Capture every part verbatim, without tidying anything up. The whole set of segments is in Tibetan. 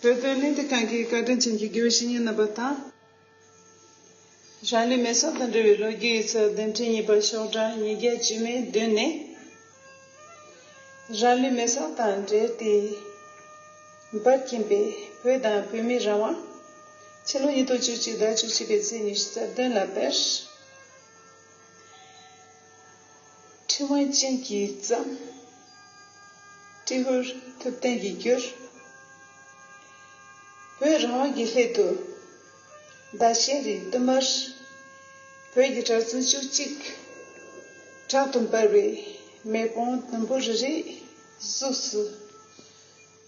བོད་དོན་བློ་འཛིན་ཁང་གི་བཀའ་དྲིན་ཅན་གྱི་དགེ་བའི་བཤེས་གཉེན་རྣམ་པ་དང་། རང་ལུས་མེ་སྲེག་དང་འབྲེལ་བའི་ལོ་རྒྱུས་ཡིག་ཚགས་བདུན་ཕྲག་གཉིས་པ་ཤོག་གྲངས་ཉིས་བརྒྱ་བཅུ་མེད་བདུན་ནས། རང་ལུས་མེ་སྲེག་དང་འབྲེལ་ཏེ་འབར་གྱིན་པའི་བོད་དང་བོད་མིའི་རང་དབང་། ཕྱི་ལོ་ཉིས་སྟོང་བཅུ་གཅིག་ཟླ་བཅུ་གཅིག་པའི་ཚེས་ཉི་ཤུ་རྩ་བདུན་ལ་དཔེར། ཕྲེང་བ་ཅན་གྱིས་བརྩམས། ཀྲི་ཧུར་ཐུབ་བསྟན་གྱིས་བསྒྱུར། བོད་རང་དབང་གི་སླད་དུ་ཟླ་ཤས་རིང་བསྟུད་མར་བོད་ཀྱི་གྲྭ་བཙུན་བཅུ་གཅིག་དྲག་ཏུ་འབར་བའི་མེ་དཔུང་དུམ་བུ་རེ་རེ་གཟུགས་སུ་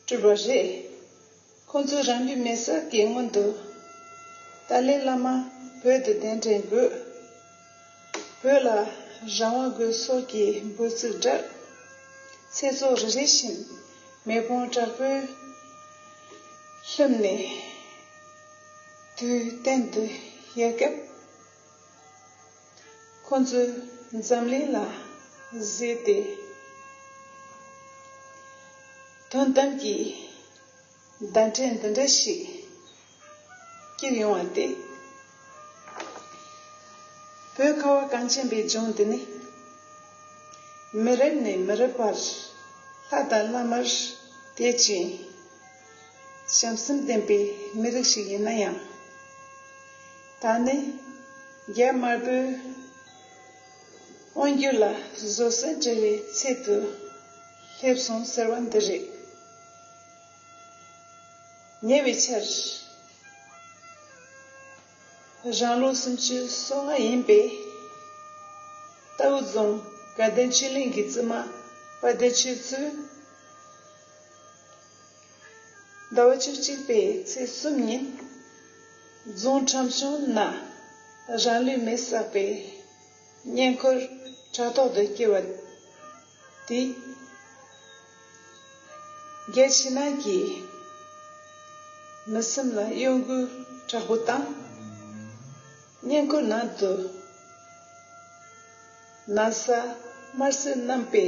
སྤྲུལ་པ་རེད། ཁོང་ཚོས་རང་ལུས་མེ་སྲེག་གི་སྔོན་དུ་ཏཱ་ལའི་བླ་མ་བོད་དུ་གདན་འདྲེན་དགོས། བོད་ལ་རང་དབང་དགོས་སོགས་ཀྱི་འབོད་ཚིག་བསྒྲགས། ཚེ་སྲོག་རེ་རེ་བཞིན་མེ་དཔུང་དྲག་པོས་ལྷུམས་ནས་དུས་གཏན་དུ་ཡལ་སྐབས། ཁོང་ཚོས་འཛམ་གླིང་ལ་གཟིགས་ཏེ། དོན་དམ་གྱི་བརྡ་འཕྲིན་འདི་འདྲ་ཞིག་སྐྱེལ་ཡོང་བ་སྟེ། བོད་ཁ་བ་གངས་ཅན་པའི་ལྗོངས་འདི་ནི། མི་རབས་ནས་མི་རབས་བར་ལྷ་དང་བླ་མར་དད་ཅིང་བྱམས་སེམས་ལྡན་པའི་མི་རིགས་ཤིག་ཡིན་ན་ཡང་། ད་ནི་རྒྱ་དམར་པོའི་དབང་སྒྱུར་ལ་བཟོད་བསྲན་བྲལ་བའི་ཚད་དུ་སླེབས་སོང་ཟེར་བ་འདི་རེད། ཉེ་བའི་ཆར། རང་ལོ་སུམ་ཅུ་སོ་ལྔ་ཡིན་པའི་རྟའུ་རྫོང་དགའ་ལྡན་ཆོས་གླིང་གི་བཙུན་མ་དཔལ་ལྡན་ཆོས་མཚོས། ཟླ་བ་བཅུ་གཅིག་པའི་ཚེས་གསུམ་ཉིན། རྫོང་ཁྲོམ་གཞུང་ན་རང་ལུས་མེ་བསྲེགས་པའི་བསྙེན་བཀུར་དྲ་ཐོག་ཏུ་བསྐྱལ་བ་དེས། རྒྱལ་ཕྱི་ནང་གི་མི་སེམས་ལ་གཡོ་འགུལ་དྲག་པོ་བཏང་། བསྙེན་བཀུར་ནང་དུ་ན་བཟའ་དམར་གསོད་བསྣམས་པའི་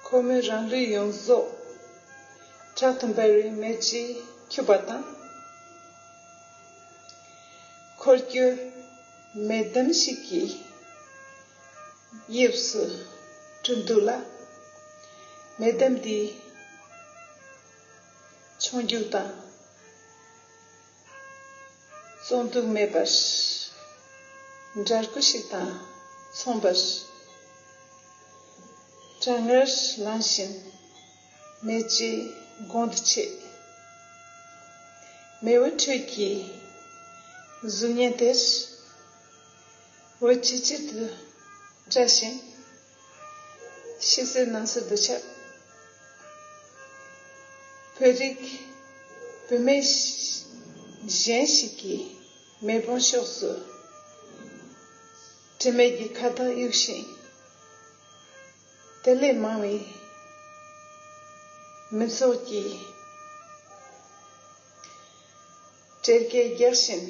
ཁོ་མོའི་རང་ལུས་ཡོངས་རྫོགས་དྲག་ཏུ་འབར་བའི་མེ་ལྕེས་འཁྱུད་པ་དང་། འཁོར་སྐྱོད་མེ་ལྡེམ་ཞིག་གི་དབྱིབས་སུ་གྲུབ་འདུག་ལ། མེ་ལྡེམ་འདིས་མཆོང་རྒྱུག་དང་བཙོག་འདུག་མེད་པར། འདྲ་སྐུ་ཞིག་དང་མཚུངས་པར། གྲང་ངར་ལངས་བཞིན་མེ་ལྕེ་གོང་དུ་མཆེད། མེ་འོད་ཁྲོད་ཀྱི་གཟུགས་བརྙན་དེར། འོད་ཆེ་ཆེར་དུ་བཀྲ་ཞིང་། ཕྱི་གསལ་ནང་གསལ་དུ་ཁྱབ། བོད་རིགས་བུད་མེད་གཞན་ཞིག་གིས་མེ་དཔུང་ཕྱོགས་སུ་དྲི་མེད་ཀྱི་ཁ་བཏགས་གཡུག་བཞིན། དེ་ལས་མང་བའི་མི་ཚོགས་ཀྱིས་གྲལ་སྐད་རྒྱག་བཞིན།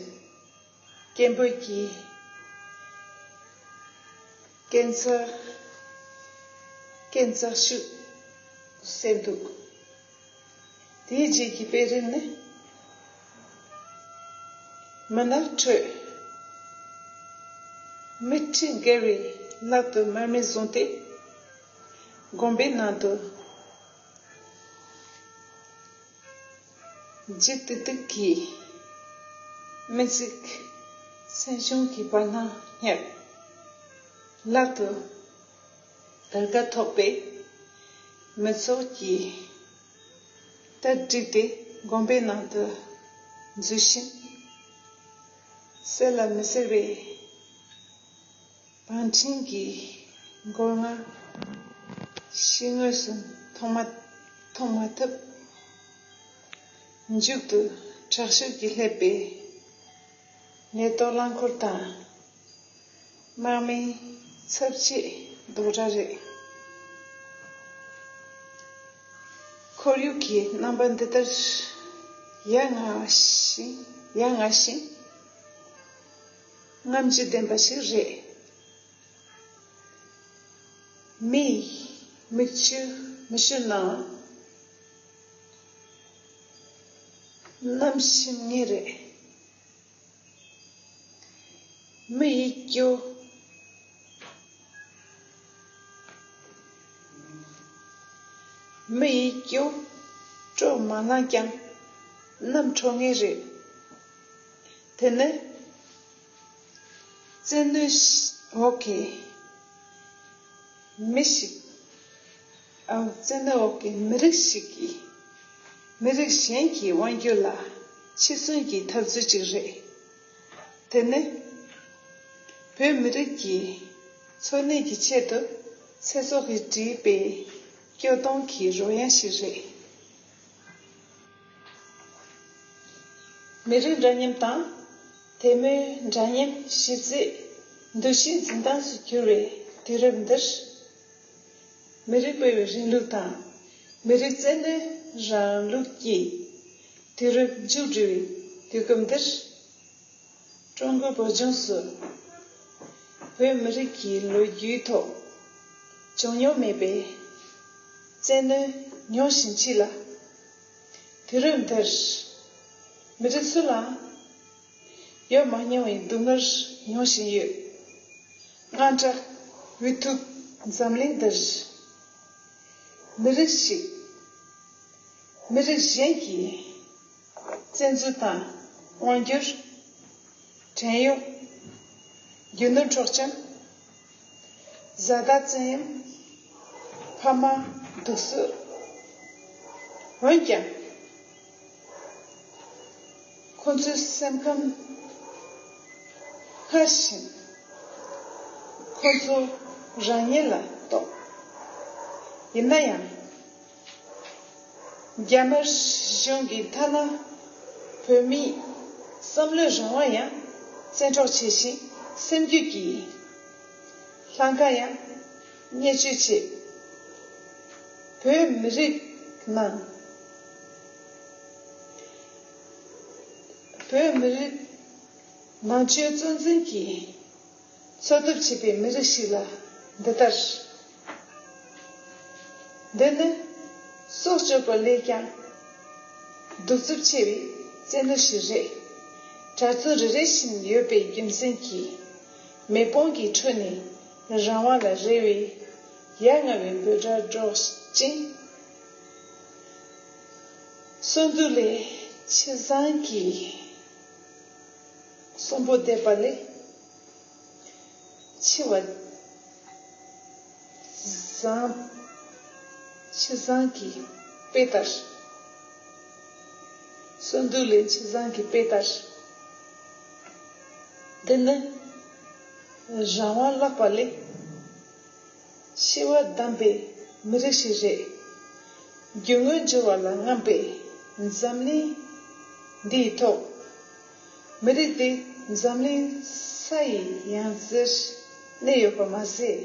སྐད་འབོད་ཀྱི་སྐད་འཛེག་སྐད་འཛེག་ཤུགས་གསལ་འདུག་དེའི་རྗེས་ཀྱི་དཔེ་རིས་ནི། མུན་ནག་ཁྲོད་མིག་ཁྲི་བརྒལ་བའི་ལག་ཏུ་མར་མེ་བཟུང་སྟེ། དགོན་པའི་ནང་དུ། ལྗིད་ཏིག་ཏིག་གི་སྨན་རྩིས་སེམས་གཞུང་གི་བར་སྣང་སྙེག་ལག་ཏུ་དར་དཀར་ཐོགས་པའི་མི་ཚོགས་ཀྱིས་རྟ་བསྒྲིགས་ཏེ་དགོན་པའི་ནང་དུ་འཛུལ་ཞིང་། གསལ་ལ་མི་གསལ་བའི་བང་ཁྲིམས་ཀྱི་སྒོ་ང་ཕྱི་ངོས་སུ་མཐོང་མ་མཐོང་མ་ཐུབ། མཇུག་ཏུ་དྲག་ཤུགས་ཀྱིས་སླེབས་པའི་མེ་ཏོག་རླངས་འཁོར་དང་དམག་མིའི་ཚབ་བྱེད་རྡོག་སྒྲ་རེད། ཁོར་ཡུག་གི་རྣམ་པ་འདི་ལྟར་ཡ་ང་ཞིང་ཡ་ང་ཞིང་རྔམ་བརྗིད་ལྡན་པ་ཞིག་རེད། མིའི་མིག་ཆུ་མི་ཤོར་ནའང་། གནམ་ཞིམ་ངེས་རེད། མི་ཡི་སྐྱོ། མི་ཡི་སྐྱོ། སྤྲོ་མ་ལངས་ཀྱང་། གནམ་འཕྲོ་ངེས་རེད། དེ་ནི། བཙན་གནོན་འོག་གི་མི་ཞིག་ཨ། བཙན་གནོན་འོག་གི་མི་རིགས་ཤིག་གིས་མི་རིགས་གཞན་གྱི་དབང་སྒྱུར་ལ་འཆི་གསོན་གྱི་འཐབ་རྩོད་ཅིག་རེད། དེ་ནི་བོད་མི་རིགས་ཀྱི་འཚོ་གནས་ཀྱི་ཆེད་དུ་ཚེ་སྲོག་གིས་བྲིས་པའི་སྐྱོ་གདུང་གི་རོལ་དབྱངས་ཤིག་རེད། མི་རིགས་འདྲ་མཉམ་དང་། དད་མོས་འདྲ་མཉམ་ཞིབ་རྩིས་འདུ་ཤེས་འཛིན་སྟངས་སུ་གྱུར་བའི་དུས་རབས་འདིར། མི་རིགས་དཔའ་བའི་རིང་ལུགས་དང་། མི་རིགས་བཙན་གནོན་རིང་ལུགས་ཀྱི་དུས་རབས་མཇུག་སྒྲིལ་བའི་དུས་སྐབས་འདིར། ཀྲུང་གོའི་བོད་ལྗོངས་སུ་བོད་མི་རིགས་ཀྱི་ལོ་རྒྱུས་ཐོག་བྱུང་མྱོང་མེད་པའི་བཙན་གནོན་མྱོང་བཞིན་མཆིས་ལ། དུས་རབས་འདིར་མི་རིགས་སུ་ལའང་ཡོད་མ་མྱོང་བའི་སྡུག་བསྔལ་མྱོང་བཞིན་ཡོད། དངངས་སྐྲག་འུ་ཐུག་འཛམ་གླིང་འདིར། མི་རིགས་ཤིག་མི་རིགས་གཞན་གྱི་བཙན་འཛུལ་དང་དབང་སྒྱུར། བྲན་གཡོག་རྒྱུ་ནོར་འཕྲོག་བཅོམ། བཟའ་ཟླ་བཙན་གཡེམ། ཕ་མ་སྡུག་གསོད། འོན་ཀྱང་། ཁོ་ཚོའི་སེམས་ཁམས་སྔར་བཞིན་ཁོ་ཚོ་རང་ཉིད་ལ་གཏོགས། ཡིན་ན་ཡང་། རྒྱ་དམར་གཞུང་གིས་ཐ་ན་བོད་མིའི་བསམ་བློའི་རང་དབང་ཡང་བཙན་འཕྲོག་བྱས་ཤིང་། སེམས་རྒྱུད་ཀྱི་ལྷན་ཁ་ཡང་བརྙས་བཅོས་བྱས། བོད་མི་རིགས་ནང་། བོད་མི་རིགས་ནང་ཆོས་གཙོ་འཛིན་གྱིས་འཚོ་ཐབས་བྱེད་པའི་མི་རིགས་ཤིག་ལ་འདི་ལྟར། འདི་ནི་སྲོག་གཅོད་པ་ལས་ཀྱང་གདུག་རྩུབ་ཆེ་བའི་བཙན་གནོན་ཞིག་རེད། གྲྭ་བཙུན་རེ་རེ་བཞིན་ཡོད་པའི་རྒྱུ་མཚན་གྱིས། མེ་དཔུང་གི་ཁྲོད་ནས་རང་དབང་ལ་རེ་བའི་ཡ་ང་བའི་འབོད་སྒྲ་སྒྲོག་ཅིང་། གསོན་དུས་ལས་ཆུ་བཟང་གི་གསོན་པོ་འདེབས་པ་ལས། འཆི་བ་བཟང་། འཆི་བཟང་གི་དཔེ་ལྟར། གསོན་དུས་ལས་འཆི་བཟང་གི་དཔེ་ལྟར། འདི་ནི་རང་དབང་བརླག་པ་ལས་ཤི་བ་བདམས་པའི་མི་རིགས་ཤིག་རེད། རྒྱུ་དངོས་འབྱོར་བ་ལ་རྔམ་པའི་འཛམ་གླིང་འདིའི་ཐོག་མི་རིགས་དེ་འཛམ་གླིང་ས་ཡི་ཡང་རྩེར་གནས་ཡོད་པ་མ་ཟད།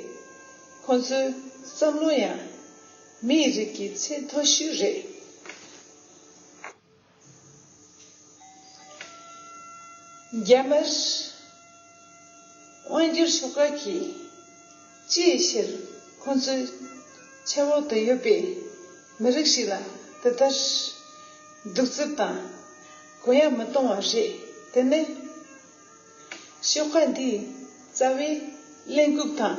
ཁོང་ཚོའི་བསམ་བློ་ཡང་མིའི་རིགས་ཀྱི་ཚད་མཐོ་ཤོས་རེད། རྒྱ་དམར་དབང་སྒྱུར་ཤོག་ཁག་གིས་ཅིའི་ཕྱིར་ཁོང་ཚོའི་ཆབ་འོག་ཏུ་ཡོད་པའི་མི་རིགས་ཤིག་ལ་དེ་ལྟར་གདུག་རྩུབ་དང་གུ་ཡངས་མི་གཏོང་བ་རེད། དེ་ནི་ཤོག་ཁག་འདིའི་རྩ་བའི་གླེན་ལྐུགས་དང་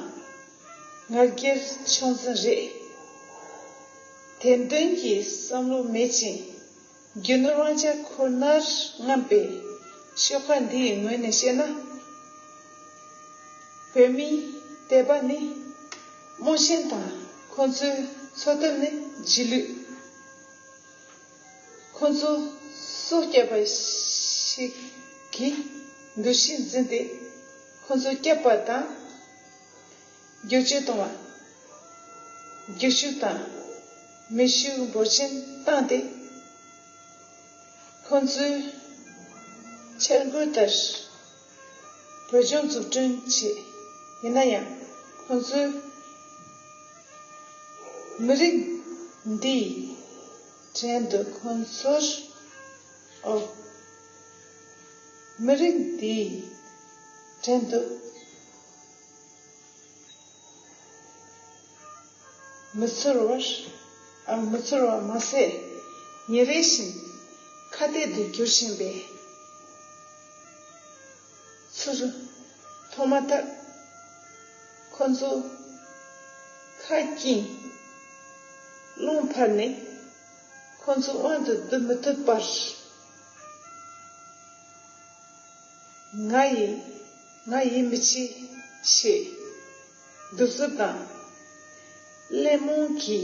ང་རྒྱལ་མཆོག་འཛིན་རེད། དད་འདུན་གྱི་བསམ་བློ་མེད་ཅིང་། རྒྱུ་ནོར་དབང་ཆ་ཁོ་ནར་རྔམ་པའི་ཤོག་ཁག་འདིའི་ངོས་ནས་བཤད་ན། བོད་མིའི་དད་པ་ནི་རྨོངས་ཆེན་དང་ཁོ་ཚོའི་འཚོ་ཐབས་ནི་རྗེས་ལུས། ཁོ་ཚོ་སྲོག་བསྐྱབས་པ་ཞིག་གི་འདུ་ཤེས་འཛིན་ཏེ། ཁོ་ཚོ་བསྐྱབས་པ་དང་། བསྒྱུར་བཅོས་གཏོང་བ། རྒྱུག་ཤུགས་དང་མེ་ཤུགས་འབོར་ཆེན་བཏང་སྟེ། ཁོང་ཚོའི་འཆར་འགོད་ལྟར་བོད་ལྗོངས་འཛུགས་སྐྲུན་བྱས། ཡིན་ན་ཡང་ཁོང་ཚོས་མི་རིགས་འདིའི་བྲན་དུ་ཁོང་ཚོར། ཨོ། མི་རིགས་འདིའི་བྲན་དུ། མི་ཚོར་བར། ཨ། མི་ཚོར་བ་མ་ཟད། ཉིན་རེ་བཞིན་ ཁ་གཏད་དུ་གྱུར་བཞིན་པའི་ཚུར་མཐོང་མ་ཐག་ཁོ་ཚོ་ཁ་སྐྱེངས། རླུང་འཕར་ནས་ཁོ་ཚོ་དབང་དུ་བསྡུ་མི་ཐུབ་པར། ང་ཡིས་ང་ཡིས་མི་བྱེད་ཞེས་གདུག་རྩུབ་དང་གླེང་མོ་གི་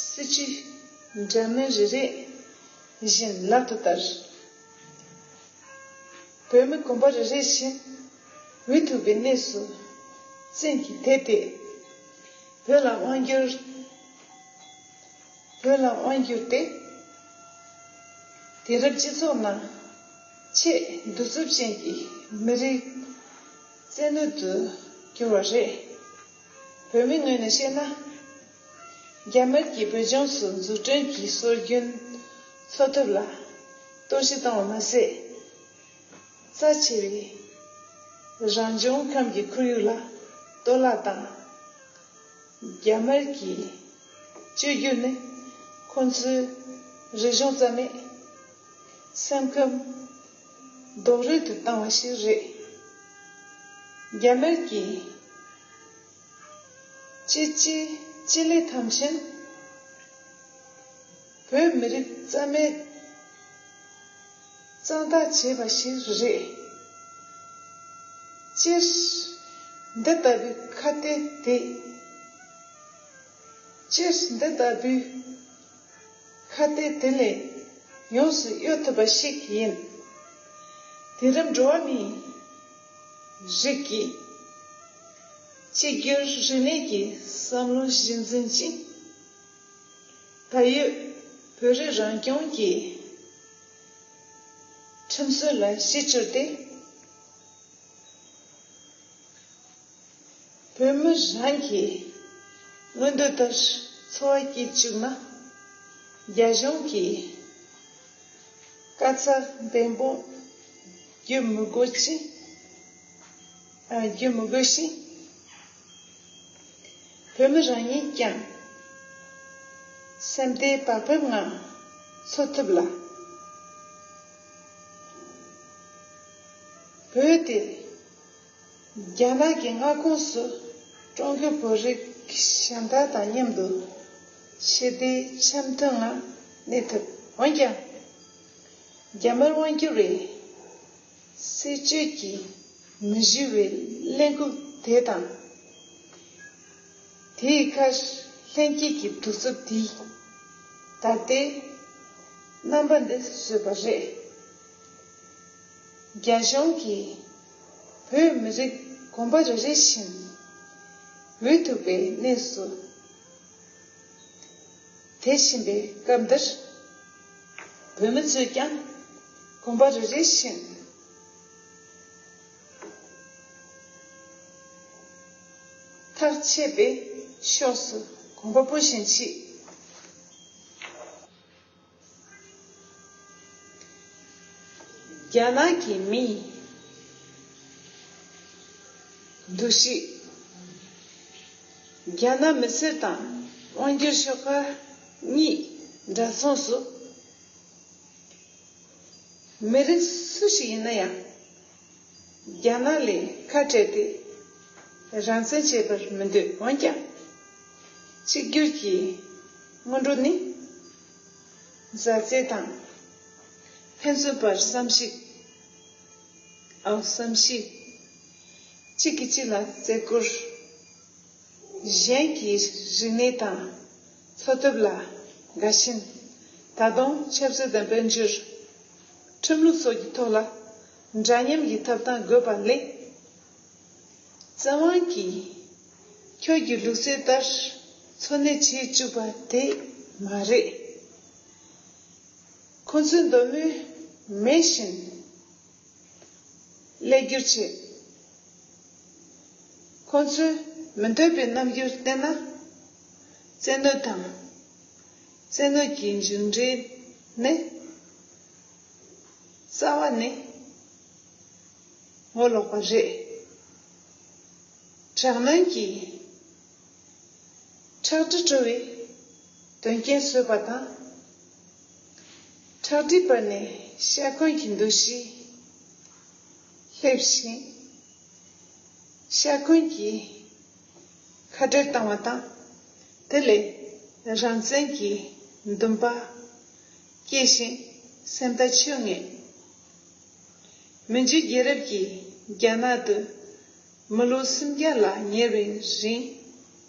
སྲིད་ཇུས་འདྲ་མིན་རེ་རེ་བཞིན་ལག་ཏུ་བསྟར། བོད་མི་གོམ་པ་རེ་རེ་བཞིན་འུ་ཐུག་པའི་གནས་སུ་བཙན་གྱིས་དེད་དེ། བོད་ལ་དབང་བསྒྱུར། བོད་ལ་དབང་བསྒྱུར་ཏེ། དེང་རབས་སྤྱི་ཚོགས་ནང་ཆེས་གདུག་རྩུབ་ཅན་གྱི་མི་རིགས་བཙན་གནོན་དུ་གྱུར་བ་རེད། བོད་མིའི་ངོས་ནས་བཤད་ན། རྒྱ་དམར་གྱིས་བོད་ལྗོངས་སུ་འཛུགས་སྐྲུན་གྱི་སྲོལ་རྒྱུན་འཚོ་ཐབས་ལ་གཏོར་བཤིག་བཏང་བ་མ་ཟད། རྩ་ཆེ་བའི་རང་བྱུང་ཁམས་ཀྱི་ཁོར་ཡུག་ལ་གཏོར་བརླག་དང་། རྒྱ་དམར་གྱི་བཅོས་བསྒྱུར་ནི་ཁོང་ཚོའི་རིག་གཞུང་རྩ་མེད། སེམས་ཁམས་རྡོག་རོལ་དུ་བཏང་བ་ཞིག་རེད། རྒྱ་དམར་གྱི་སྤྱི་སྤྱི་སྤྱི་ལས་ཐམས་ཅད་བོད་མི་རིགས་རྩ་མེད་གཙང་དག་བྱས་པ་ཞིག་རེད། སྤྱིར་འདི་ལྟ་བུའི་ཁ་གཏད་དེ། སྤྱིར་འདི་ལྟ་བུའི་ཁ་གཏད་དེ་ལས་ཡོངས་སུ་གཡོལ་ཐུབ་པ་ཞིག་ཡིན། དེང་རབས་འགྲོ་བ་མིའི་རིགས་ཀྱི་གཅིག་གྱུར་རིག་གནས་ཀྱི་བསམ་བློ་གཞིར་འཛིན་ཅིང་། ད་ཡོད་བོད་རིགས་རང་སྐྱོང་གི་ཁྲིམས་སྲོལ་ལ་གཞི་བཅོལ་ཏེ། བོད་མི་རང་གི་མངོན་འདོད་ལྟར་འཚོ་བ་སྐྱེལ་བཅུག་ན། རྒྱ་གཞུང་གིས་དཀའ་ཚེགས་འབད་འབུངས་བརྒྱུད་མི་དགོས་ཅིང་། ཨ། བརྒྱུད་མི་དགོས་ཤིང་། བོད་མི་རང་ཉིད་ཀྱང་སེམས་བདེ་བག་ཕེབས་ངང་འཚོ་ཐུབ་ལ། བོད་དེ་རྒྱ་ནག་གི་མངའ་ཁོངས་སུ་ཀྲུང་གོའི་བོད་རིགས་གཞན་དག་དང་མཉམ་དུ་ཞི་བདེ་འཆམ་མཐུན་ངང་གནས་ཐུབ། འོན་ཀྱང་། རྒྱ་དམར་དབང་སྒྱུར་བའི་སྲིད་བྱུས་ཀྱིས་མི་བཞེད་པའི་གླེན་ལྐུགས་དེ་དང་། དེའི་ཁར་ལྷན་སྐྱེས་ཀྱི་གདུག་རྩུབ་དེས་ད་ལྟའི་རྣམ་པ་འདི་བཟོས་པ་རེད། རྒྱ་གཞུང་གིས་བོད་མི་རིགས་གོམ་པ་རེ་རེ་བཞིན་འུ་ཐུག་པའི་གནས་སུ་དེད་བཞིན་པའི་སྐབས་འདིར། བོད་མི་ཚོས་ཀྱང་གོམ་པ་རེ་རེ་བཞིན་ཐག་ཆད་པའི་ཕྱོགས་སུ་གོམ་པ་སྤོ་བཞིན་མཆིས། རྒྱ་ནག་གི་མིའི་འདུ་ཤེས། རྒྱ་ནག་མི་སེར་དང་དབང་སྒྱུར་ཤོག་ཁག་གཉིས་འདྲ་མཚུངས་སུ། མི་རིགས་སུ་ཞིག་ཡིན་ན་ཡང་། རྒྱ་ནག་ལས་ཁ་བྲལ་ཏེ་རང་བཙན་བྱེད་པར་མི་འདོད། འོན་ཀྱང་། གཅིག་གྱུར་གྱི་སྔོན་འགྲོ་ནི། མཛའ་བརྩེ་དང་ཕན་ཚུན་བར་བསམ་གཞིག་ཨའོ་བསམ་གཞིག་གཅིག་གིས་གཅིག་ལ་བརྩི་བཀུར། གཞན་གྱི་རིག་གནས་དང་འཚོ་ཐབས་ལ་དགའ་ཞེན། ད་དུང་ཆབ་སྲིད་དང་དཔལ་འབྱོར། ཁྲིམས་ལུགས་སོགས་ཀྱི་ཐོག་ལ་འདྲ་མཉམ་གྱི་ཐོབ་ཐང་དགོས་པ་ལས། བཙན་དབང་གིས་ཁྱོད་ཀྱི་ལུགས་སྲོལ་ལྟར་འཚོ་གནས་བྱེད་བཅུག་པ་དེ་མ་རེད། ཁོ་ཚོའི་འདོད་མོས་མེད་བཞིན་སླེབས་རྒྱུར་བྱེད། ཁོ་ཚོས་མི་འདོད་པའི་རྣམ་འགྱུར་བསྟན་ན། བཙན་གནོན་དང་། བཙན་གནོན་གྱི་མཇུག་འབྲས་ནི། རྩ་བ་ནས་ངོ་ལོག་པ་རེད། དྲག་གནོན་གྱིས་ཁྲག་དྲི་བྲོ་བའི་དོན་རྐྱེན་བཟོས་པ་དང་། ཆགས་སྒྲིབ་པ་ནས་ཤ་འཁོན་གྱི་འདུ་ཤེས་སླེབས་ཤིང་། ཤ་འཁོན་གྱིས་ཁ་བྲལ་བཏང་བ་དང་། དེ་ལས་རང་བཙན་གྱི་འདུན་པ་སྐྱེས་ཤིང་སེམས་ཐག་ཆོད་ངེས། མི་འཇིགས་རྒྱལ་རབས་ཀྱིས་རྒྱ་ནག་ཏུ་མི་ལོ་སུམ་བརྒྱ་ལ་ཉེ་བའི་རིང་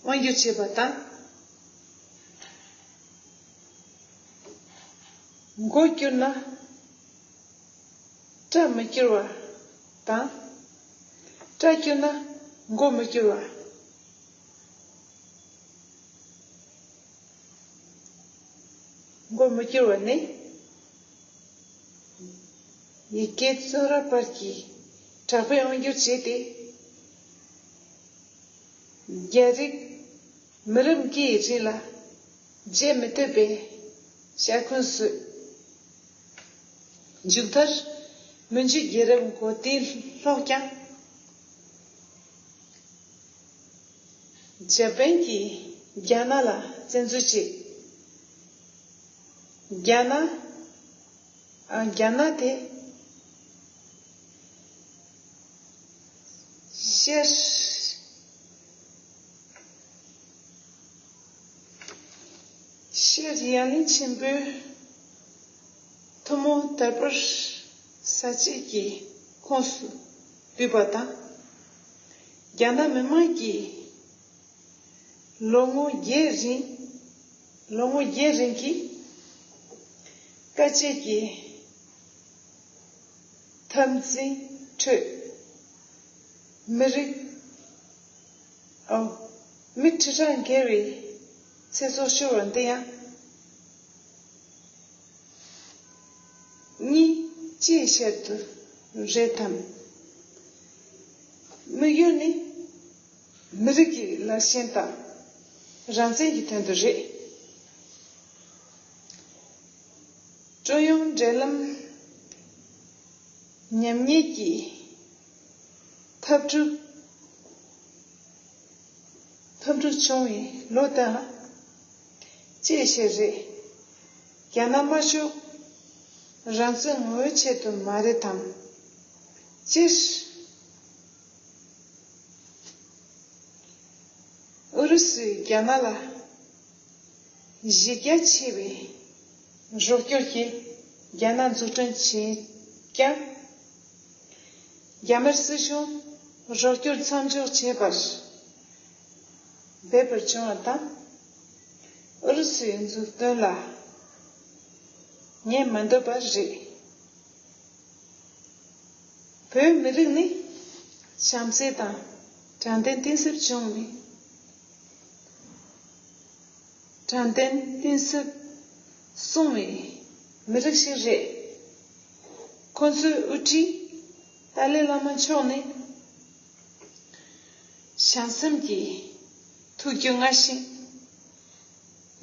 དབང་སྒྱུར་བྱས་པ་དང་། མགོ་བསྐྱུར་ན་སྐྲ་མི་སྐྱུར་བ་དང་། སྐྲ་བསྐྱུར་ན་མགོ་མི་སྐྱུར་བ། མགོ་མི་སྐྱུར་བ་ནི། ཡི་གེ་བཙོན་ར་བར་གྱི་དྲག་པོའི་དབང་སྒྱུར་བྱས་ཏེ། རྒྱ་རིགས་མི་རབས་འགའི་རིང་ལ་བརྗེད་མི་ཐུབ་པའི་ཤ་འཁོན་བཟོས། མཇུག་མཐར་མི་འཇིགས་རྒྱལ་རབས་མགོ་རྟིང་སློག་ཀྱང་། འཇར་པན་གྱིས་རྒྱ་ནག་ལ་བཙན་འཛུལ་བྱས། རྒྱ་ནག་ཨ། རྒྱ་ནག་དེ་ཤར། ཤར་ཡ་ལན་ཆེན་པོའི་ཐུན་མོང་དར་པོར་ས་བཅད་ཀྱི་ཁོངས་སུ་ཕུད་པ་དང་། རྒྱ་ནག་མི་དམངས་ཀྱིས་ལོ་ངོ་བརྒྱད་རིང་། ལོ་ངོ་བརྒྱད་རིང་གི་དཀའ་སྤྱད་ཀྱི་འཐབ་འཛིང་ཁྲོད། མི་རིགས། ཨོ། མི་ཁྲི་ཕྲག་བརྒལ་བའི་ཚེ་སྲོག་ཤོར་བ་འདི་ཡང་། གཉིས་ཅིའི་ཕྱིར་དུ་རེད་དམ། དམིགས་ཡུལ་ནི་མི་རིགས་ཀྱི་ལར་ཞེན་དང་རང་བཙན་གྱི་དོན་དུ་རེད། ཀྲུང་དབྱང་འབྲེལ་ལམ་ཉམས་ཉེས་ཀྱི་འཐབ་འཁྲུག་འཐབ་འཁྲུག་བྱུང་བའི་ལོ་དེ་ལ་ཅིའི་ཕྱིར་རེད། རྒྱ་ནག་དམར་ཤོག་རང་བཙན་ངོ་བོའི་ཆེད་དུ་མ་རེད་དམ། སྤྱིར། ཨུ་རུ་སུས་རྒྱ་ནག་ལ་གཞི་རྒྱ་ཆེ་བའི་རོགས་སྐྱོར་གྱིས་རྒྱ་ནག་འཛུགས་སྐྲུན་བྱས་ཀྱང་། རྒྱ་དམར་སྲིད་གཞུང་རོགས་སྐྱོར་མཚམས་འཇོག་བྱས་པར་འབད་པར་བྱུང་བ་དང་། ཨུ་རུ་སུའི་མཛུབ་སྟོན་ལ་ཉན་མ་འདོད་པ་རེད། བོད་མི་རིགས་ནི་བྱམས་བརྩེ་དང་དྲང་བདེན་གཏིང་ཟབ་བྱུང་བའི། དྲང་བདེན་གཏིང་ཟབ་སྲུང་བའི་མི་རིགས་ཤིག་རེད། ཁོ་ཚོའི་དབུ་ཁྲིད་ཏཱ་ལའི་བླ་མ་མཆོག་ནི་བྱམས་སེམས་ཀྱི་ཐུགས་རྒྱུད་མངའ་ཞིང་།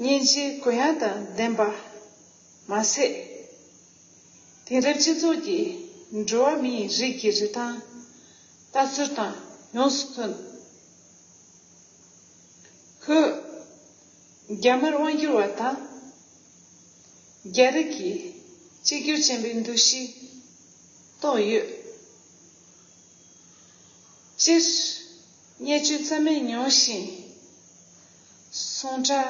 སྙིང་རྗེའི་གུ་ཡངས་དང་ལྡན་པ་མ་ཟད། དེང་རབས་སྤྱི་ཚོགས་ཀྱི་འགྲོ་བ་མིའི་རིགས་ཀྱི་རིན་ཐང་ལྟ་ཚུལ་དང་ཡོངས་སུ་མཐུན། ཁོས་རྒྱ་དམར་དབང་སྒྱུར་བ་དང་རྒྱ་རིགས་ཀྱི་གཅིག་གྱུར་ཅན་པའི་འདུ་ཤེས་རྟོགས་ཡོད། སྤྱིར། བརྙས་བཅོས་རྩ་མེད་མྱོང་ཞིང་། སོང་ཁྲ་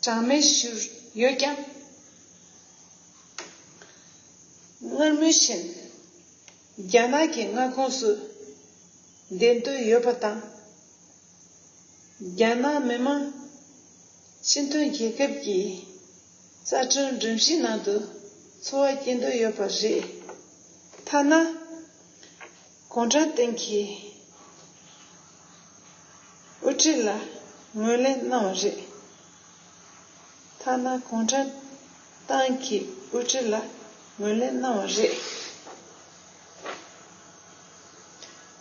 གྲངས་མེད་བཞུར་ཡོད་ཀྱང་། སྔར་མུས་བཞིན་རྒྱ་ནག་གི་མངའ་ཁོངས་སུ་བསྡད་འདོད་ཡོད་པ་དང་། རྒྱ་ནག་མི་དམངས་སྤྱི་མཐུན་རྒྱལ་ཁབ་ཀྱི་རྩ་ཁྲིམས་སྒྲོམ་གཞིའི་ནང་དུ་འཚོ་བ་སྐྱེལ་འདོད་ཡོད་པ་རེད། ཐ་ན། གུང་ཁྲན་ཏང་གི་དབུ་ཁྲིད་ལ་ངོས་ལེན་གནང་བ་རེད། ཐ་ན་གུང་ཁྲན་ཏང་གི་དབུ་ཁྲིད་ལ་ངོས་ལེན་གནང་བ་རེད།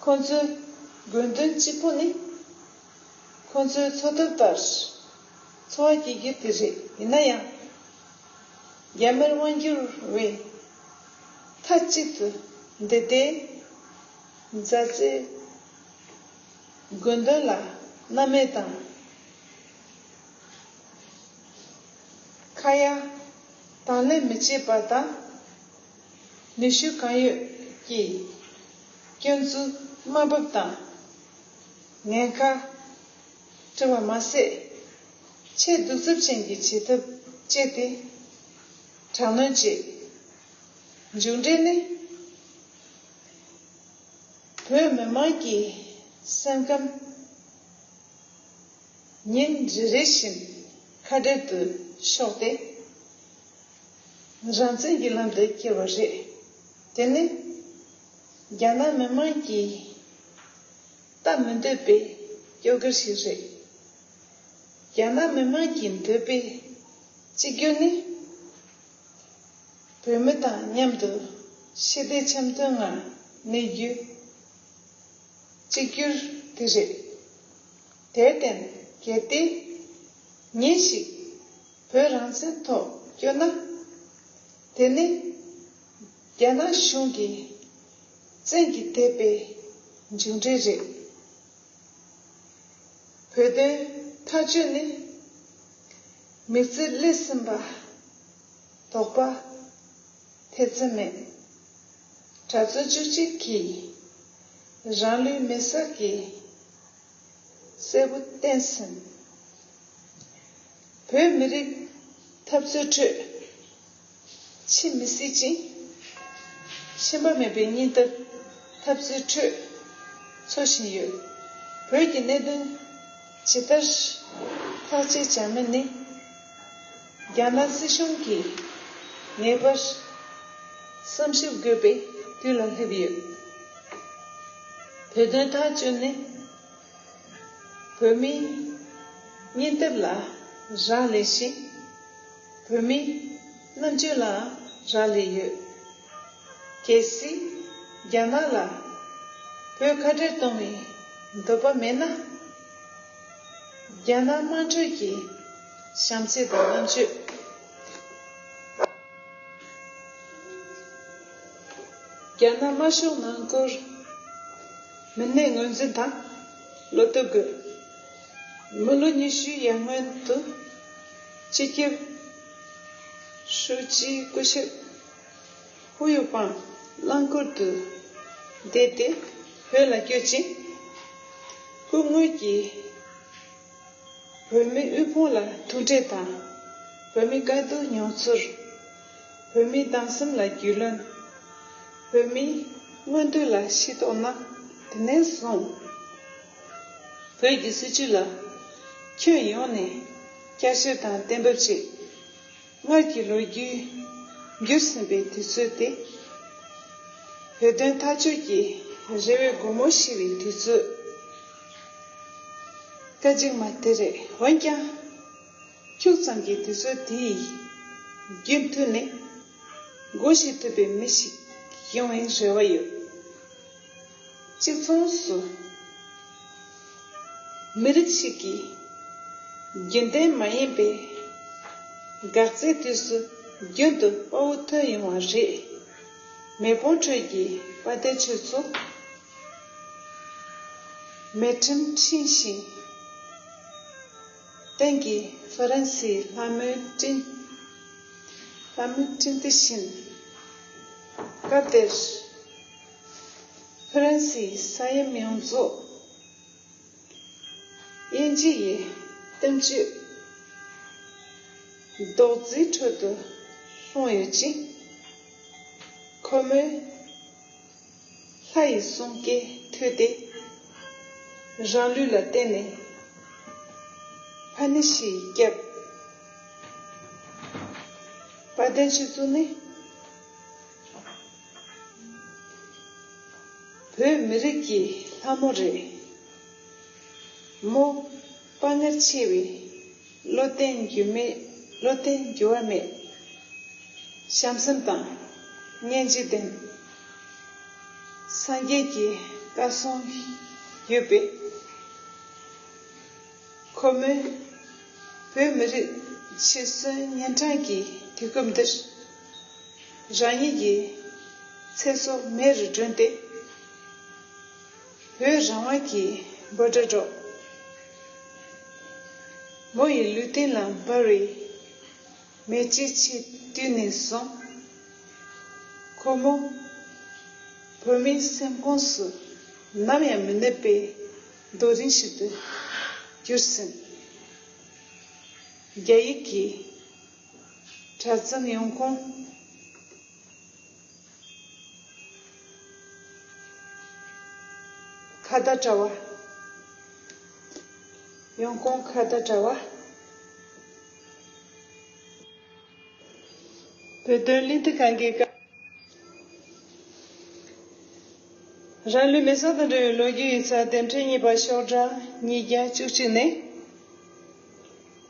ཁོང་ཚོའི་དགོས་འདུན་གཅིག་པུ་ནི། ཁོང་ཚོའི་འཚོ་ཐབས་ལྟར་འཚོ་བ་སྐྱེལ་རྒྱུ་དེ་རེད། ཡིན་ན་ཡང་། རྒྱ་དམར་དབང་སྒྱུར་བས་མཐའ་གཅིག་ཏུ་འདི་ལྟའི་མཛའ་བརྩེའི་དགོས་འདུན་ལ་སྣང་མེད་དང་། ཁ་ཡ། དང་ལེན་མི་བྱེད་པ་དང་། ནུས་ཤུགས་གང་ཡོད་ཀྱིས་སྐྱོན་འཛུགས་དམའ་འབེབས་དང་ཉེན་ཁ་སྤྲད་པ་མ་ཟད། ཆེས་གདུག་རྩུབ་ཅན་གྱི་བྱེད་ཐབས་སྤྱད་དེ་དྲག་གནོན་བྱེད། མཇུག་འབྲས་ནི། བོད་མི་མང་གི་སེམས་ཁམས་ཉིན་རེ་རེ་བཞིན་ཁ་བྲལ་དུ་ཤོར་ཏེ། རང་བཙན་གྱི་ལམ་དུ་བསྐྱལ་བ་རེད། དེ་ནི་རྒྱ་ནག་མི་མང་གིས་སྟབས་མི་བདེ་བའི་སྐྱོ་གར་ཞིག་རེད། རྒྱ་ནག་མི་མང་གི་འདོད་པའི་གཅིག་གྱུར་ནི། བོད་མི་དང་མཉམ་དུ་ཞི་བདེ་འཆམ་མཐུན་ངང་གནས་རྒྱུ་གཅིག་གྱུར་དེ་རེད། དེར་བརྟེན་གལ་ཏེ་ཉིན་ཞིག་བོད་རང་བཙན་ཐོག་བསྐྱོད་ན། དེ་ནི་རྒྱ་ནག་གཞུང་གི་བཙན་གྱིས་འདེབས་པའི་མཇུག་འབྲས་རེད། བོད་དོན་ཐག་གཅོད་ནི། མི་ཚེ་སླེབས་ཟིན་པ། དོགས་པ། ཐེ་ཚོམ་མེད། གྲྭ་བཙུན་བཅུ་གཅིག་གིས་རང་ལུས་མེ་སྲེག་གིས་གསལ་པོ་བསྟན་ཟིན། བོད་མི་རིགས་འཐབ་རྩོད་ཁྲོད་འཆི་མི་སྲིད་ཅིང་། ཞེན་པ་མེད་པའི་སྙིང་སྟོབས་འཐབ་རྩོད་ཁྲོད་འཚོ་བཞིན་ཡོད། བོད་ཀྱི་གནད་དོན་ཇི་ལྟར་ཐག་གཅོད་བྱ་མིན་ནི། རྒྱ་ནག་སྲིད་གཞུང་གིས་ངེས་པར་བསམ་ཞིབ་དགོས་པའི་དུས་ལ་སླེབས་ཡོད། བོད་དོན་ཐག་གཅོད་ནི། བོད་མིའི་སྙིང་སྟོབས་ལ་རག་ལས་ཤིང་། བོད་མིའི་རྣམ་དཔྱོད་ལའང་རག་ལས་ཡོད། གལ་སྲིད་རྒྱ་ནག་ལ་བོད་ཁ་བྲལ་གཏོང་བའི་འདོད་པ་མེད་ན། རྒྱ་ནག་དམངས་ཁྲོད་ཀྱི་བྱམས་བརྩེ་དང་རྣམ་དཔྱོད། རྒྱ་ནག་དམར་ཤོག་ནང་ཁུལ་མི་སྣའི་ངོས་འཛིན་དང་བློ་སྟོབས་དགོས། མི་ལོ་ཉི་ཤུའི་ཡར་སྔོན་དུ་སྤྱི་ཁྱབ་ཧྲུའུ་ཅི་སྐུ་ཞབས་ཧུའུ་ཡུ་པང་རླངས་འཁོར་དུ་བསྡད་དེ་བོད་ལ་བསྐྱོད་ཅིང་། སྐུ་དངོས་ཀྱིས། བོད་མིའི་དབུལ་ཕོངས་ལ་ཐུག་འཕྲད་དང་། བོད་མིའི་དཀའ་སྡུག་མྱོང་ཚུལ། བོད་མིའི་སྡང་སེམས་ལ་རྒྱུས་ལོན། བོད་མིའི་མངོན་འདོད་ལ་ཤེས་རྟོགས་གནང་། དེ་ནས་བཟུང་། བོད་ཀྱི་སྲིད་བྱུས་ལ་ཁྱོན་ཡོངས་ནས་བསྐྱར་ཞིབ་དང་གཏན་འབེབས་བྱས། སྔར་གྱི་ལོ་རྒྱུས་འགྱུར་ཟིན་པའི་དུས་ཚོད་དེ། བོད་དོན་ཐག་གཅོད་ཀྱི་རེ་བའི་སྒོ་མོ་ཕྱེ་བའི་དུས་ཚོད། སྐད་ཅིག་མ་དེ་རེད། འོན་ཀྱང་། ཁྱུག་ཙམ་གྱི་དུས་ཚོད་དེའི་རྒྱུན་མཐུད་ནས་སྒོ་ཕྱེ་ཐུབ་པའི་མི་ཞིག་ཡོང་བའི་རེ་བ་ཡོད། གཅིག་མཚུངས་སུ། མི་རིགས་ཤིག་གི་རྒྱུན་ལྡན་མ་ཡིན་པའི་འགག་རྩའི་དུས་སུ་རྒྱུན་དུ་དཔའ་བོ་ཐོན་ཡོང་བ་རེད། མེ་དཔུང་ཁྲོད་ཀྱི་དཔའ་རྟུལ་ཆོས་ཚོ། མེ་ཕྲེང་འཕྲེང་བཞིན། སྟེང་གི་ཧྥ་རན་སིའི་ལྷ་མོའི་སྤྲིན། ལྷ་མོའི་སྤྲིན་དེ་བཞིན། སྐབས་དེར་ཧྥ་རན་སིའི་ས་ཡོམ་ཡོངས་རྫོགས། དབྱིན་ཇི་ཡི་གཏམ་བརྗོད་རྡོག་རྫིའི་ཁྲོད་དུ་ལྷུང་ཡོད་ཅིང་། ཁོ་མོས་ལྷ་ཡི་གསུང་སྐད་ཐོས་ཏེ། རང་ལུས་ལ་བརྟེན་ནས་ཕ་ནི་ཤི་སྐྱབས། དཔའ་རྟུལ་ཆོས་ཚོ་ནི། བོད་མི་རིགས་ཀྱི་ལྷ་མོ་རེད། མོ་དཔའ་ངར་ཆེ་བའི་བློ་བརྟན་འགྱུར་མེད། བློ་བརྟན་འགྱུར་བ་མེད། བྱམས་སེམས་དང་སྙིང་རྗེ་ལྡན། སངས་རྒྱས་ཀྱི་བཀའ་གསུང་ཡོད་པའི། ཁོ་མོས་བོད་མི་རིགས་འཆི་གསོན་ཉིན་གྲངས་ཀྱི་དུས་སྐབས་འདིར། རང་ཉིད་ཀྱི་ཚེ་སྲོག་མེ་རུ་བསྒྲོན་ཏེ། བོད་རང་དབང་གི་འབོད་སྒྲ་སྒྲོག་མོ་ཡི་ལུས་སྟེང་ལ་འབར་བའི་ མེ་ལྕེ་ཆེས་བཏུད་ནས་བཟུང་། ཁོ་མོ་བོད་མིའི་སེམས་ཁོངས་སུ་ནམ་ཡང་མི་ནུབ་པའི་རྡོ་རིང་ཞིག་ཏུ་གྱུར་ཟིན། རྒྱ་ཡིག་གི་དྲ་ཚིགས་ཡོང་ཁུངས། ཁ་བརྡ་དྲ་བ། ཡོང་ཁུངས་ཁ་བརྡ་དྲ་བ། བོད་དོན་གླེང་སྟེགས་ཁང་གི་བཀའ། རང་ལུས་མེ་སྲེག་དང་འབྲེལ་བའི་ལོ་རྒྱུས་ཡིག་ཚགས་དེབ་ཕྲེང་གཉིས་པ་ཤོག་གྲངས་ཉིས་བརྒྱ་བཅུ་གཅིག་ནས།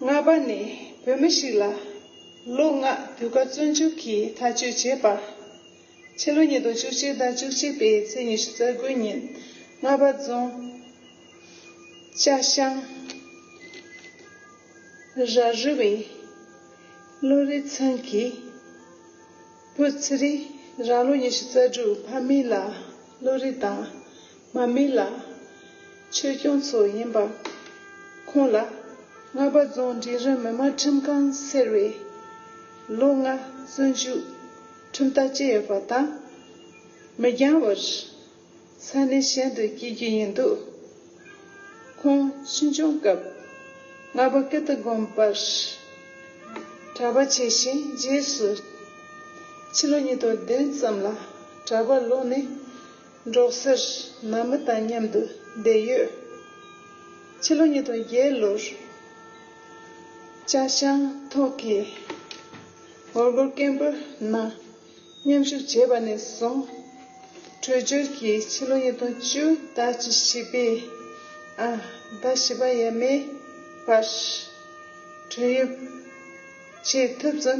ལྔ་པ་ནི་བོད་མི་ཞིག་ལ་ལོ་ལྔ་དུས་བཀག་བཙོན་འཇུག་གིས་ཐག་གཅོད་བྱས་པ། ཕྱི་ལོ་ཉིས་སྟོང་བཅུ་གཅིག་དང་བཅུ་གཅིག་པའི་ཚེས་ཉི་ཤུ་རྩ་དགུ་ཉིན་རྔ་པ་རྫོང་ཅ་ཤང་ར་རི་བའི་བློ་རིག་ཚང་གིས་བུ་ཚེ་རིང་རང་ལོ་ཉི་ཤུ་རྩ་དྲུག་ཕ་མིང་ལ་བློ་རིག་དང་མ་མིང་ལ་ཆོས་སྐྱོང་མཚོ་ཡིན་པ། ཁོང་ལ་རྔ་པ་རྫོང་འབྲིང་རིམ་མི་དམངས་ཁྲིམས་ཁང་ཟེར་བས་ལོ་ལྔ་བཙོན་འཇུག་ཁྲིམས་ཐག་བཅད་ཡོད་པ་དང་། མི་འགྱངས་པར་ས་གནས་གཞན་དུ་སྐྱེལ་རྒྱུ་ཡིན་འདུག་ཁོང་ཆུང་ཆུང་སྐབས་རྔ་པ་ཀིརྟི་དགོན་པར་གྲྭ་པ་བྱས་ཤིང་། རྗེས་སུ་ཕྱི་ལོ་ཉིས་སྟོང་བདུན་ཙམ་ལ་གྲྭ་པར་ལོག་ནས་འབྲོག་སར་ནང་མི་དང་མཉམ་དུ་བསྡད་ཡོད། ཕྱི་ལོ་ཉིས་སྟོང་བརྒྱད་ལོར་ཅ་ཤང་ཐོག་གི་ངོ་རྒོལ་སྐད་འབོད་ནང་མཉམ་ཞུགས་བྱས་པ་ནས་བཟུང་། བྲོས་བྱོལ་གྱིས་ཕྱི་ལོ་ཉིས་སྟོང་བཅུ་ཟླ་བཞི་པའི་ཨ་ཟླ་བཞི་པ་ཡས་མས་བར་བྲོས་ཡོད་བྱེད་ཐུབ་ཙམ་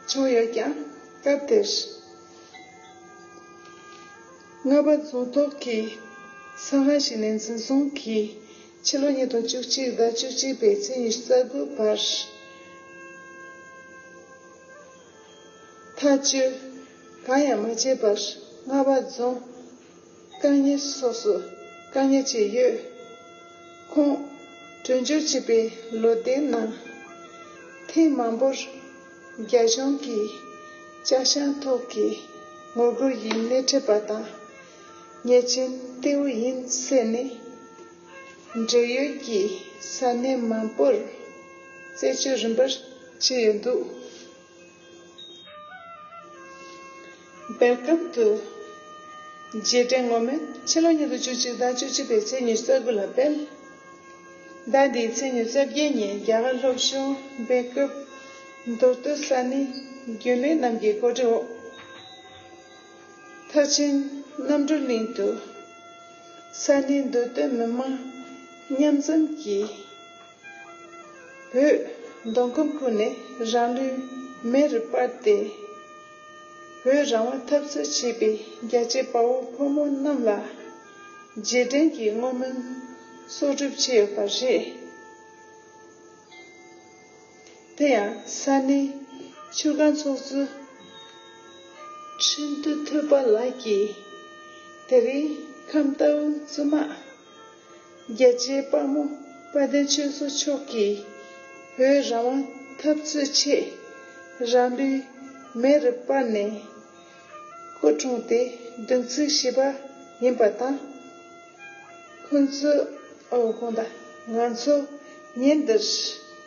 བྱུང་ཡོད་ཀྱང་། སྐབས་དེར་རྔ་པ་རྫོང་ཐོག་གི་ས་ཁང་ཞིག་ནས་འཛིན་བཟུང་གིས་ཕྱི་ལོ་ཉིས་སྟོང་བཅུ་གཅིག་ཟླ་བཅུ་གཅིག་པའི་ཚེས་ཉི་ཤུ་རྩ་དགུ་བར་ཐག་གཅོད་གང་ཡང་མ་བྱས་པར་རྔ་པ་རྫོང་བཀག་ཉར་སོགས་སུ་བཀག་ཉར་བྱས་ཡོད། ཁོང་བྲོས་བྱོལ་བྱས་པའི་ལོ་ཟླའི་ནང་ཐེངས་མང་པོར་རྒྱ་གཞུང་གིས་ཅ་ཤང་ཐོག་གི་ངོ་རྒོལ་གྱི་སྣེ་ཁྲིད་པ་དང་། ཉེས་ཅན་གཏེ་བོ་ཡིན་ཟེར་ནས་འབྲེལ་ཡོད་ཀྱི་ས་གནས་མང་པོར་རྩད་གཅོད་རིམ་པར་བྱས་ཡོད་འདུག་བར་སྐབས་དུ་རྗེས་དྲན་ངོ་མས་ཕྱི་ལོ་ཉིས་སྟོང་བཅུ་གཅིག་ཟླ་བཅུ་གཅིག་པའི་ཚེས་ཉི་ཤུ་རྩ་དགུ་ལ་སྤེལ། ཟླ་འདིའི་ཚེས་ཉི་ཤུ་རྩ་བརྒྱད་ཉིན་རྒྱ་གར་སློབ་ཆུང་སྦེལ་ཀོབ་མདོ་སྟོད་ས་གནས་རྒྱུན་ལས་རྣམས་ཀྱི་གོ་སྒྲིག་འོག་མཐར་ཕྱིན་རྣམ་གྲོལ་གླིང་དུ་ས་གནས་མདོ་སྟོད་མི་མང་མཉམ་འཛོམས་ཀྱིས། བོད་མདོ་ཁམས་ཁུལ་ནས་རང་ལུས་མེ་རུ་སྤར་ཏེ། བོད་རང་དབང་འཐབ་རྩོད་བྱེད་པའི་རྒྱལ་གཅེས་དཔའ་བོ་ཕོ་མོ་རྣམས་ལ་རྗེས་དྲན་གྱི་བསྔོ་སྨོན་གསོག་སྒྲུབ་བྱས་ཡོད་པ་རེད། དེ་ཡང་ས་གནས་ཆུ་སྒང་ཚོགས་གཙོ་ཁྲིན་ཏུ་ཐོས་པ་ལགས་ཀྱིས། དེ་རིང་ཁམས་རྟའུ་བཙུན་མ་རྒྱལ་གཅེས་དཔའ་མོ་དཔལ་ལྡན་ཆོས་གྲགས་མཆོག་གིས་བོད་རང་དབང་འཐབ་རྩོད་ཆེད་རང་ལུས་མེ་རུ་སྤར་ནས་སྐུ་འཁྲུངས་ཏེ་བདུན་ཚིགས་བཞི་པ་ཡིན་པ་དང་། ཁོང་ཚོས། ཨོ། ཁོང་དང་ང་ཚོ་ཉིན་འདིར་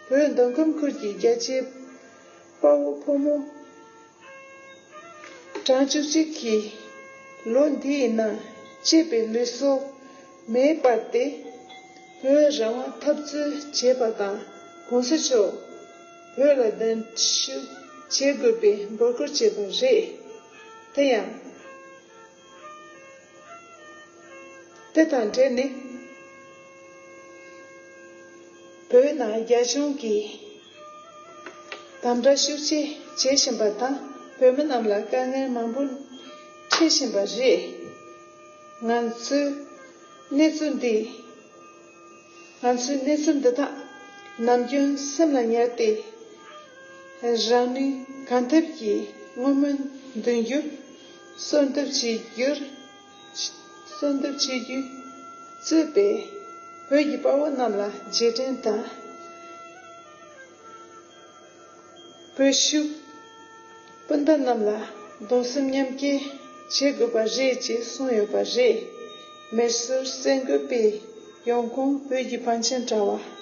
བོད་མདོ་ཁམས་ཁུལ་གྱི་རྒྱལ་གཅེས་དཔའ་བོ་ཕོ་མོ་གྲངས་བཅུ་གཅིག་གིས་ལོ་འདིའི་ནང་གཅེས་པའི་ལུས་སྲོག་མེ་སྤར་ཏེ། བོད་རང་དབང་འཐབ་རྩོད་བྱས་པ་དང་། གོང་ས་མཆོག་བོད་ལ་གདན་ཞུ་བྱེད་དགོས་པའི་འབོད་སྐུལ་བྱས་པ་རེད། དེ་ཡང་། དེ་དང་འབྲེལ་ནས། བོད་ནང་རྒྱ་གཞུང་གིས་དམ་དྲག་ཤུགས་ཆེ་བྱེད་བཞིན་པ་དང་། བོད་མི་རྣམས་ལ་དཀའ་ངལ་མང་པོ་འཕྲད་བཞིན་པ་རེད། ང་ཚོས་གནས་ཚུལ་འདི། ང་ཚོས་གནས་ཚུལ་འདི་དག་ནམ་རྒྱུན་སེམས་ལ་ཉར་ཏེ། རང་ནུས་གང་ཐབས་ཀྱིས་བསྔོ་སྨོན་འདོན་རྒྱུ། གསོལ་འདེབས་བྱེད་རྒྱུར། གསོལ་འདེབས་བྱེད་རྒྱུ་གཙོས་པའི་བོད་ཀྱི་དཔའ་བོ་རྣམས་ལ་རྗེས་དྲན་དང་། བོད་ཕྱུག་སྤུན་ཟླ་རྣམས་ལ་གདུང་སེམས་མཉམ་སྐྱེད་བྱེད་དགོས་པ་རེད་ཅེས་གསུངས་ཡོད་པ་རེད། མེ་སོར་གསར་འགོད་པས་ཡོང་ཁུངས་བོད་ཀྱི་པཎ་ཆེན་དྲ་བ་